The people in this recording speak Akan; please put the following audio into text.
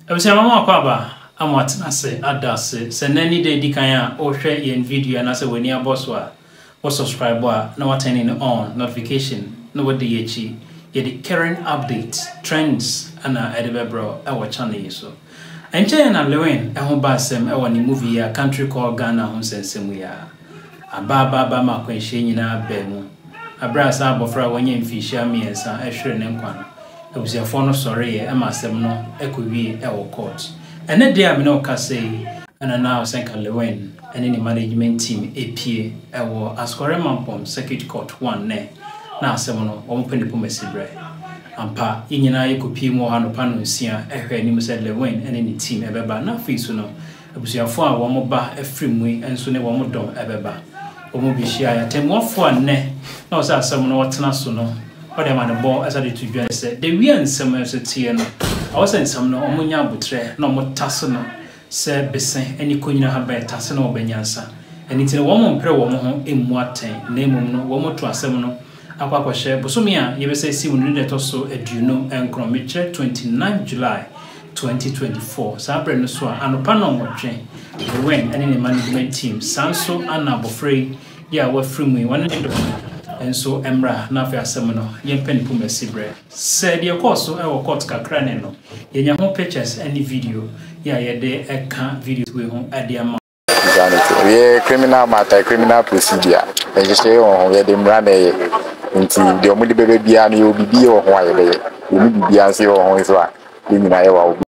Abusua mama wakɔ aba ama watena ase ada ase. Sɛ nnɛ ne da edi kan a wohwɛ yɛn video anaasɛ w'ani abɔ so a, wo subscribe a na wa turn no on notification na wadi yɛn akyi. Yɛde current update, trends ɛna ɛde bɛbrɛ wo ɛwɔ channel yi so. Ɛnkyɛn na Lilwin ɛho ba asɛm ɛwɔ ne movie yi a Country Called Ghana ho nsɛnsɛm yi a. Aba aba aba ma akwanhyia nyinaa baa mu. Abere a saa abɔfra a wanya mfinhyia 3 ɛhwere ne nkwa no, abusuafoɔ no sɔreeɛ ɛma asɛm no ɛkɔwie ɛwɔ court. Ɛnɛ deɛ a me ne wo kasa yi, ɛna na ɔsɛnka Lilwin ɛne ne management team epie ɛwɔ Asokore Mampong Circuit Court 1 nɛ na asɛm no wɔn pɛ ne poma si berɛ. Ampa, yɛn nyinaa yɛkɔpie mu wɔ ha anɔpa no 6 ɛhwɛ anim sɛ Lilwin ɛne ne team ɛbɛba, na afei so no abusuafoɔ a wɔn ba afiri mu yi nso ne wɔn dɔm ɛbɛba. Wɔn bɛhyia atɛmmuafoɔ a nnɛ na ɔsɛ asɛm no wɔtena so no, ɔde ama ne bɔ ɛsɛ de to dwa sɛ de wia nsɛm nso teɛ no, ɛwɔ sɛ nsɛm no wɔn nya abotrɛ na wɔn tase no sɛ bese ne konyina ha bɛn tase no wɔbɛnya nsa. Ɛno nti no wɔn mpere wɔn ho mmu atɛn, na mmom no wɔn to asɛm no akɔ akɔhyɛ bosome a yɛbɛsɛ si mu no ne deɛ ɛtɔ so 29, mekyerɛ 29 July 2024. Saa berɛ no so a anɔpa 8 Lilwin ne ne management team, saa nso ana abɔfra yi yɛ a wafiri mu yi wɔne ne dɔm nso mmra, na afei asɛm no yɛmpɛ ne poma si berɛ. Sɛ deɛ ɛkɔɔ so ɛwɔ court kakra ne no, yɛnya ho pictures ne video yɛ a yɛde ɛka video wei ho ɛde ama. Yɛ criminal matter, criminal procedure, nhyehyɛeɛ wɔ ho, yɛde mmara na ɛyɛ. Nti deɛ ɔmo de bɛba biara no, yɛwɔ biribi wɔ ho a yɛbɛyɛ. Yɛnni biribiara nso wɔ ho nso a, yɛn nyinaa yɛwɔ a obi.